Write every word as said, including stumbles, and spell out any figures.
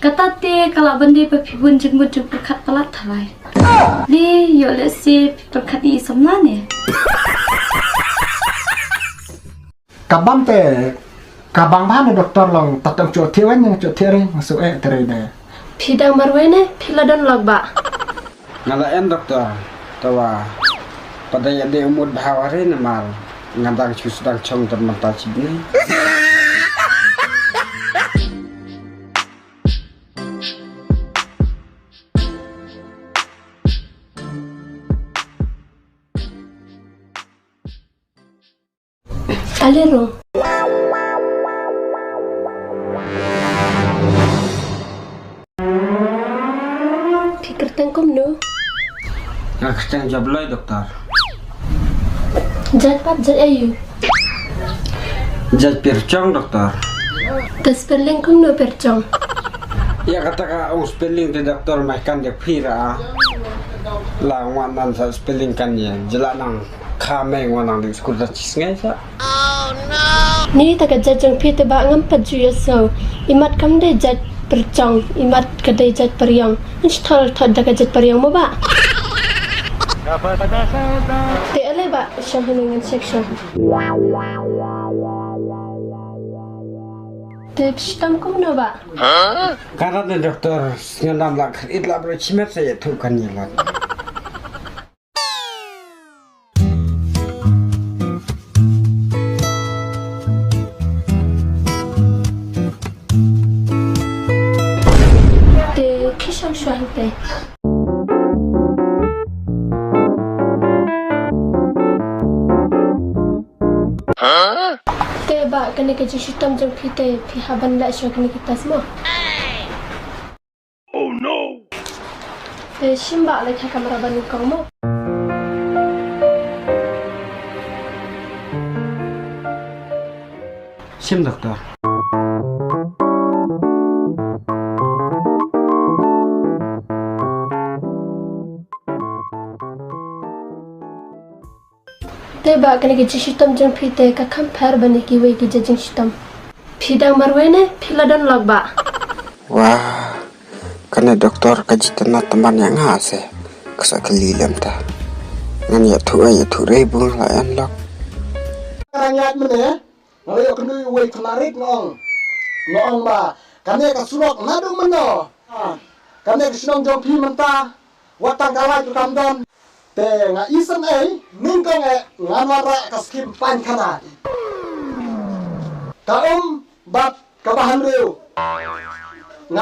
Kata te ka lah ban dei ba phi bun jingmut jingpyrkhat palat tharai. Ne ïoh lehse phi pyrkhat ïa i samla ne. Ka bam te ka bang bha ne doktor long, ta tang cho thiah wen, cho thiah re, nga su eh te re de. Phi dang marwei ne phi la don lok ba. Nga la en doktor, te wa pat da ïa dei u mut bha wa re namar nga dang shu sdang chong don mynta shi bnai. Ale rong. Phi kyrteng kumno? Nga kyrteng Jabloi doktor. Jait pat jait aïu? Jait Pyrchong doktor. Te spelling kumno Pyrchong? Ïa kata ka ong spelling te doktor mai kan de phi ra. La ngwan nan sa spelling kan ïa jela nang. Kha mei ngwan nang ding skur da chis ngai sa. Ni ta ka jait jong phi te ba ngam pat ju ïa so. Imat kam dei jait Pyrchong, imat ka dei jait Pyriong. Ngan shi thol thot da ka jait Pyriong mo ba. Te ale ba shong hynne ngan check shong. Te shitom kumno ba? Karat ne doktor, ngan dam la khrit la bro chimet sa ïa thu kan ïa lat. Te ki shong shong te. Te ba kane ka jingshitom jong phi te phi hap ban leh shuwa kane ki test mo. Oh no! Te shim ba leh ka kamera ban ïa kong mo. Shim doktor. Te ba kane ka jingshitom jong phi te ka kham pher ban ïa kiwei ki jait jingshitom. Phi dang marwei ne phi la don lok ba. Wah, kane doktor ka jitan na tymmen ïa nga se. Ka sa kylli lem ta. Ngan ïathuh ai ïathuh rei bun la en lok. Ka rang ïaid mynne. Nga la ïoh kynduh uwei u khynnah rit nga ong. Nga ong ba kane ka surok naduh mynno. Kane ka shnong jong phi mynta wat tang ka lait ruh kam don. Te nga isynei nyngkong eh ngan wanrah ka skim painkhana. Ka um bad kaba hynriew.